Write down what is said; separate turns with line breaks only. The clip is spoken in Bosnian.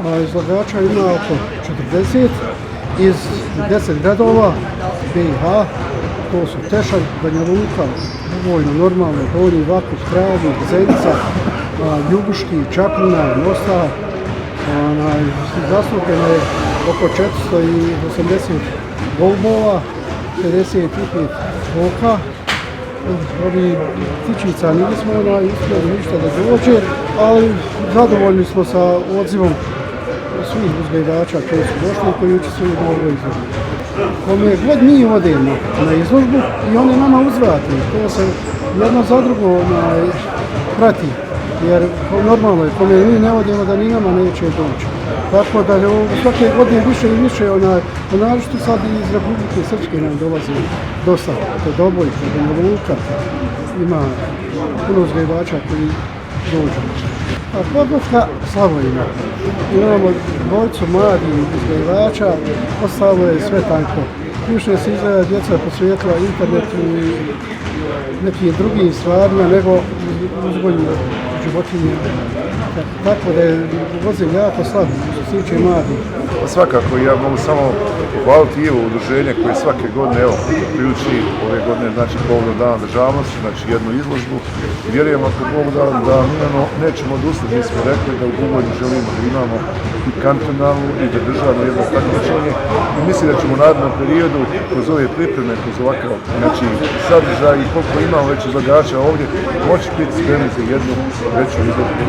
a izlagača ima oko 40 iz 10 gradova BiH, to su Tešanj, Banja Luka, Vojno, normalno, Donji Vakuf, Travnik, Zenica, Ljubuški, Čapljina, Mostar. Zastupljeno je oko 480 golubova, 55 voka. Ovi ptičica nismo uspjeli ništa da dođe, ali zadovoljni smo sa odzivom svih uzgajivača koji su došli i koji učestvuju u ovoj izložbi. Kome god mi odemo na izložbu i oni nama uzvrati, to se jedno za drugo prati, jer normalno je, kome mi ne odemo da ni nama neće doći. Tako da svake godine više i više, naročito sad iz Republike Srpske nam dolazi dosta, to Dobojka, Banja Luka, ima puno uzgajivača koji dođu. A Podgorska Slavonina, imamo dvojicu mladih uzgajivača, ostalo je sve tanko. Više se izgleda djeca posvijetila internetu i nekim drugim stvarima nego uzgoju životinja. Tako da je vozim jako slab što se tiče mladih.
Svakako, ja mogu samo pohvaliti i ovo udruženje koje svake godine, evo, priliči ove godine, znači povodom Dana državnosti, znači jednu izložbu. Vjerujemo ako Bog da mi nećemo odustati, mi smo rekli da u Bugojnu želimo da imamo i kantonalnu i da državno jedno takmičenje. I mislim da ćemo u narednom periodu kroz ove pripreme, kroz ovakav sadržaj i koliko imamo već izlagača ovdje, moći biti spremni za jednu veću izložbu.